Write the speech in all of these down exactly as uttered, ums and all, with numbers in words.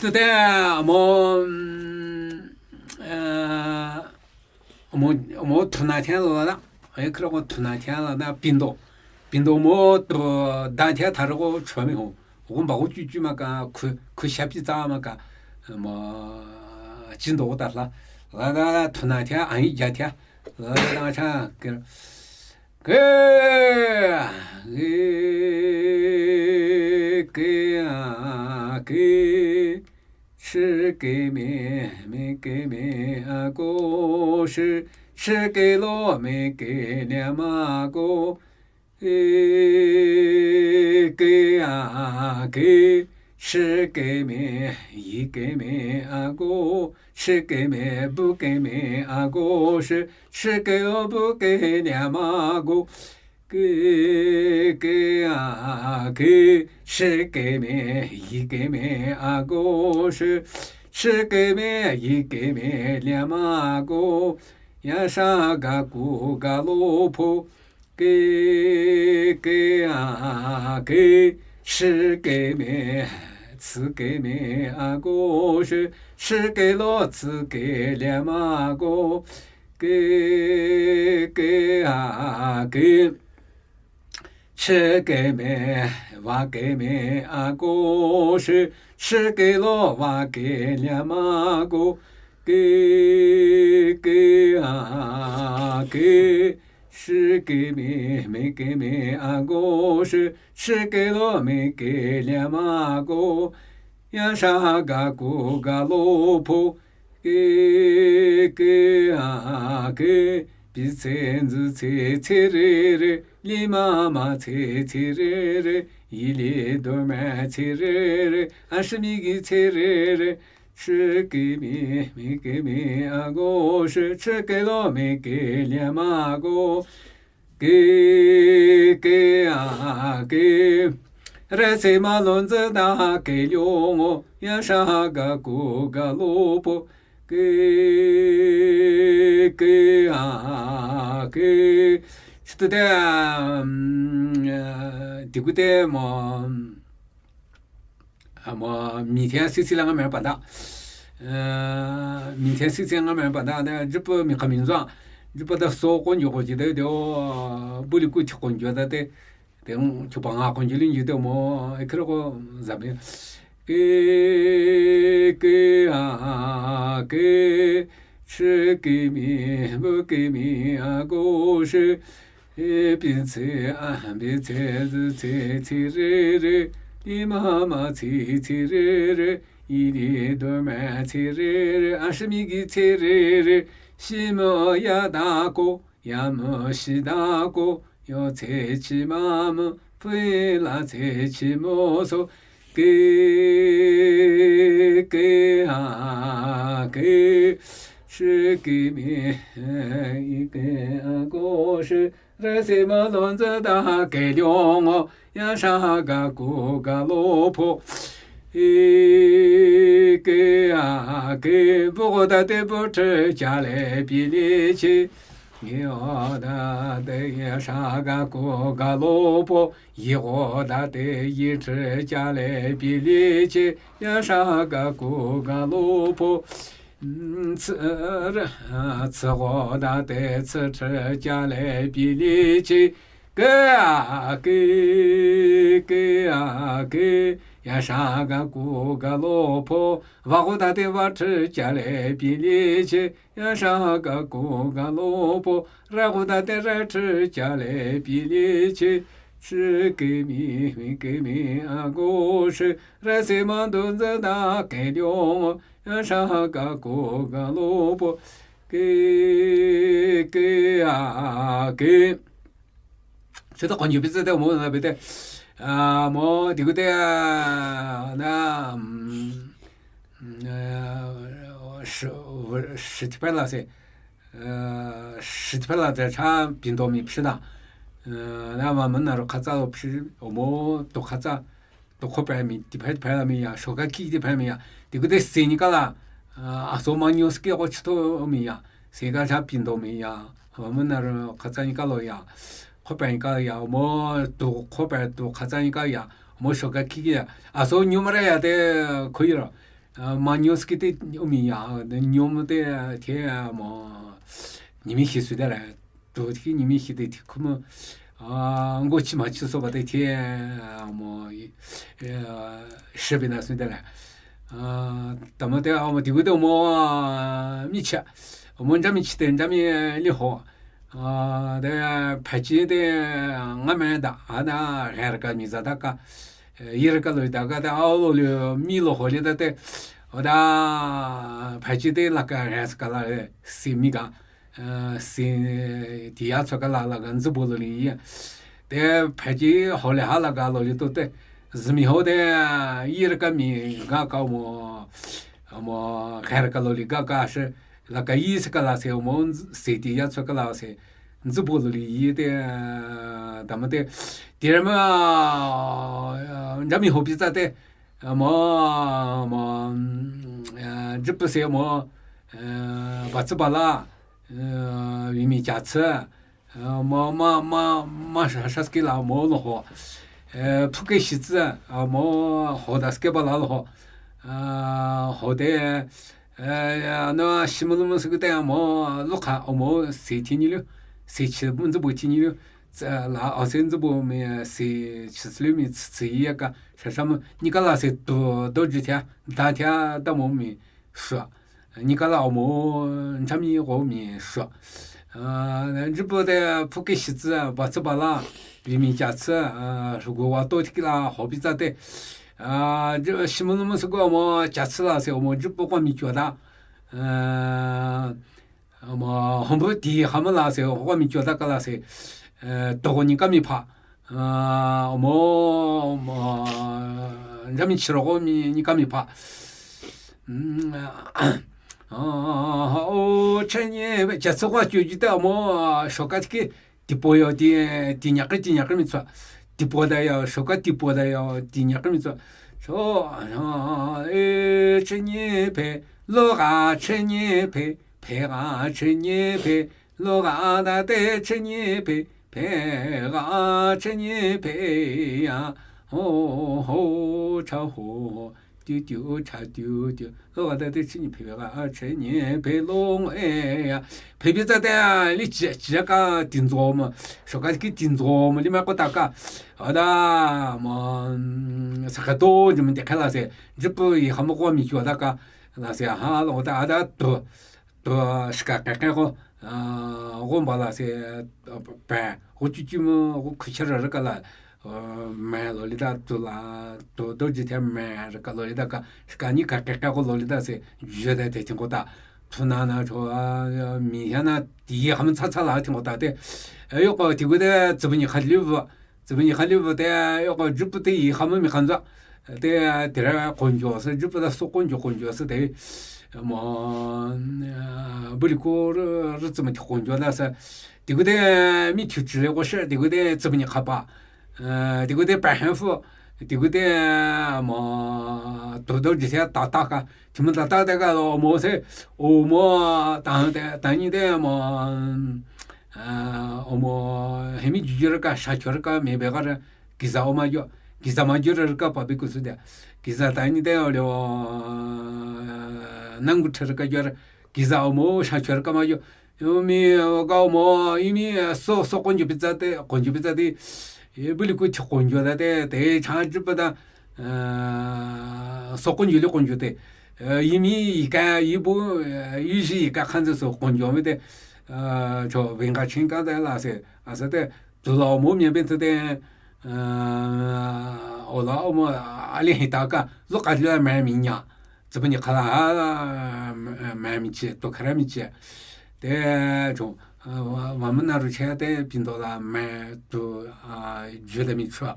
Tüte amo, amo, amo thuna thia la da. Ae khro ko thuna thia la da pindo. Pindo mo to da thia tharo ko chwa mi ho. Ko ba ko chu chu ma ka khu khu sha pi ta ma ka. Mo chindo ko ta la. La da thuna thia ai ja thia. La da cha ke. Ke, ke, ke, a, ke. Chi ke me, me ke me, a ko, chi, chi ke lo, me ke lia ma ko. Ke, ke, a, ke. Chi ke me, yi ke me, a ko. Chi ke me, bu ke me, a ko, chi, chi ke o bu ke lia ma ko. Ke, ke, a, ke. Chi ke me, yi ke me, a ko, chi, chi ke me, yi ke me, lia ma ko. Ya sha ga ku ga lo po. Ke, ke, a, ke. Chi ke me, chi ke me, a ko, chi, chi ke lo, chi ke lia ma ko. Ke, ke, a, ke. Chi ke me, wa ke me, a ko, chi, chi ke lo, wa ke lia ma ko. Ke, ke, a, ke. Chi ke me, me ke me, a ko, chi, chi ke lo, me ke lia ma ko. Ya sha ga ku ga lo po. Ke, ke, a, ke. Pi che nzu che che re re. Li ma ma che che re re. Yi li do me che re re. A shi mi gi che re re. Chi ke mi, mi ke mi, a ko, chi, chi ke lo, mi ke lia ma ko. Ke, ke, a, ke. Re se ma lon ze da ke liong o. Ya sha ga ku ga lo po. Ke, ke, a, ke. Chi te, um, uh, di ku te mo. Amo, mi thia si si la nga me pa da. Mi thia si si nga me pa da, da, jipa mi ka mi zwa. Jipa da so ko nyo ko ji de de o, bu li ku chi ko nyo da de. De, chu pa nga ko nyo li nyo de mo, e kro ko za me. Ke, ke, a, ke, chi ke mi, bu ke mi, a ko shi. E, pi, ce, a, pi, ce, zi, ce, ci, re, re. I, ma, ma, ci, ci, re, re. I, di, do, me, ci, re, re. A, shi, mi, gi, ce, re, re. Shi, mo, ya, da, ko. Ya, mo, shi, da, ko. Yo, ce, ci, ma, mo. Pu, i, la, ce, ci, mo, so. Ke, ke, a, ke, chi ke mi, i ke a ko shi, re se ma lon ze da ke liong o, ya sha ga ku ga lo po. I ke a ke, bu ko da de bu chi ja le pi li chi. Ngi o da de ya sha ga ku ga lo po, yi o da de yi chi ja le pi li chi, ya sha ga ku ga lo po. Ci, ci o da de ci chi ja le pi li chi. Ke a ke, ke a ke, ya sha ga ku ga lo po. Wa o da de wa chi ja le pi li chi. Ya sha ga ku ga lo po, re o da de re chi ja le pi li chi, chi ke mi, mi ke mi a ko shi, re se ma du ze da ke liong o, ya sha ga ku ga lo po, ke, ke a ke. Chi ta kon ju pi ze de mo na pi de. A, mo di ku de a, na, mm, eh, shi, shi ti pa la se. Eh, shi ti pa la de cha pin do mi pi na. Eh, na ma men na ro kha za lo pi, o mo do kha za. Do ko pa mi, ti pa pa la mi ya, sho ka ki ti pa mi ya. Di ku de se ni ka la. Eh, a so ma nyo ske ko chi to mi ya. Se ka cha pin do mi ya. A ma men na ro kha za ni ka lo ya. Ko pa ni ka ya, mo do ko pa do kha za ni ka ya. Mo sho ka ki ya. A so nyo ma re ya de ko yi ro. Manyosiki te omi ya, nyom te the mo, nyimi hi su de le, to ki nyimi hi te thi kumo, ngo chi ma chi so ba te the mo, shibi na su de le. Tamo te mo digu de mo, mi cha, mo nja mi chi te nja mi li ho. De phachi de nga me da, ana her ka mi za da ka, yir ka lo da ka, de ao lo lo mi lo ho le da te, o da phachi de la ka res ka la si mi ka, si ti ya cho ka la la ka nzu bo lo li ya. De phachi ho le ha la ka lo li to te, zimi ho de yir ka mi ga ka mo, mo her ka lo li ga ka she, la ka yi se ka la se mo, se ti ya cho ka la se, nzu bo lo li yi te, da mo te, ti re ma, nja mi ho pi za te, mo, mo, jipu se mo, ba tsu ba la, wi mi ja tsu, mo, ma, ma, ma sha, sha ski la mo lo ho, phu ke shi tsu, mo, ho da ski ba la lo ho, ho de, no, shimulu mo su te mo, lo ka, mo, se ti ni lu, se chi mo nzu bo ti ni lu, la, o se nzu bo mi, se chi lu mi, tsi ya ka, sha sha mo, ni ka la se do, do ji tia, da tia, da mo mi, shu. Ni ka la mo, nja mi go mi shu. Jipu de phu ke shi tsu, ba tsu ba la, bi mi ja tsu, shu go wa to ti ki la, ho pi za te. Shimulu mo su go mo, ja tsu la se mo, jipu kwa mi kyo da. Mo, hombu ti ha mo la se, kwa mi kyo da ka la se. To ni ka mi pha. Mo, mo, nja mi chi ro go mi, ni ka mi pha. O, che nye, ja tsu kwa kyo ji te mo, sho ka ti ki, ti po yo, ti, ti nya ki, ti nya ki mi tswa. Ti po da yo, sho ka ti po da yo, ti nya ki mi tswa. Sho, e, che nye pe, lo ga che nye pe, pe ga che nye pe, lo ga da te che nye pe, pe ga che nye pe ya. Ho, ho, cha ho, tiu, tiu, cha, tiu, tiu. Lo ga da te che nye pe ga che nye pe long e ya. Pe bi za te li chi, chi ka ti nzo mo. Sho ka ki ti nzo mo, li ma ko ta ka. A da, mo, sa ka to, ji mo te ka la se. Jipu yi ha mo ko mi kyo da ka. La se, ha, lo da, a da, to. To, shika keke ko, go mba la se, pe, go chu chu mo, go khu cha ra ka la, me lo li da to la, to, to ji te me ra ka lo li da ka, shika ni ka keke ko lo li da se, ju de te ting ko ta, to na na to, mi ya na, ti ha mo cha cha la ting ko ta te, yo ko ti gu de, zu bu ni ka li bu, Zibu ni khali bu te, yoko jipu te yi khamu mi khanza. Te, tere konjo se, jipu da so konjo konjo se te. Mo, buli ko, ri zibu ti konjo da se. Tigu te, mi tu chile ko she, tigu te, zibu ni khapa. Tigu te, pa hen fu. Tigu te, mo, do do ji se, ta ta ka. Timu ta ta te ka lo, mo se. O mo, ta te, ta ni te, mo. Omo, hemi jujur ka, shachor ka, me be ka re, giza oma yo, giza ma jur ka pa bi kusu de. Giza ta ni de o leo, nangu ter ka jur, giza omo, shachor ka ma yo. Yo mi, ka omo, imi, so, so konjo pizza te, konjo pizza te, e buli ku ti konjo da te, te cha ju pa da, so konjo le konjo te. Imi, ika, ibu, iji, ika khanzu so konjo me te. Cho, venga chinga de la se, asa te, tu la mo mi ben te, o la mo, ali hita ka, lo ka la me mi nya. Zibu ni khala, me mi che, to khara mi che. Te, cho, wa mo na ru che te, pindo la me, tu, ju de mi chua.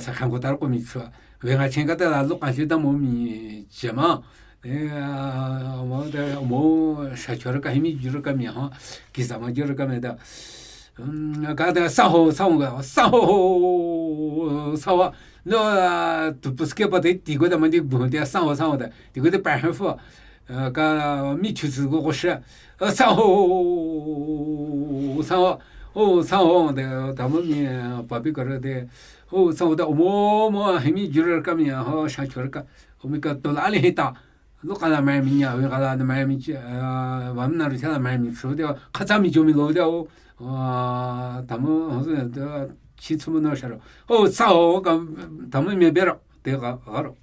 Sa khan ko tar ko mi chua. Venga chinga de la, lo ka ju da mo mi che ma. Mo, shachor ka, hemi jur ka mi ha, giza ma jur ka me da. Ka da sa ho, sa ho, sa ho, sa ho. No, tu puske pa de, tigu da ma de bu de, sa ho, sa ho da. Tigu de pa hen fu. Ka mi chu chu go go she. Sa ho, sa ho. O, thsa ho, de, Tamo mi, papi kare de. O, thsa ho de, omo, mo, hemi jurü ka mi, ho, sha chorü ka. Omi ka tola ali hita. Lo kala mai mi nya, we kala mai mi, ah, wam na ri kala mai mi, so de, khatsa mi jo mi lo de, o. Ah, Tamo, ho, de, chi tsumo no sharo. O, thsa ho, ka, Tamo mi bero, de, ga, garo.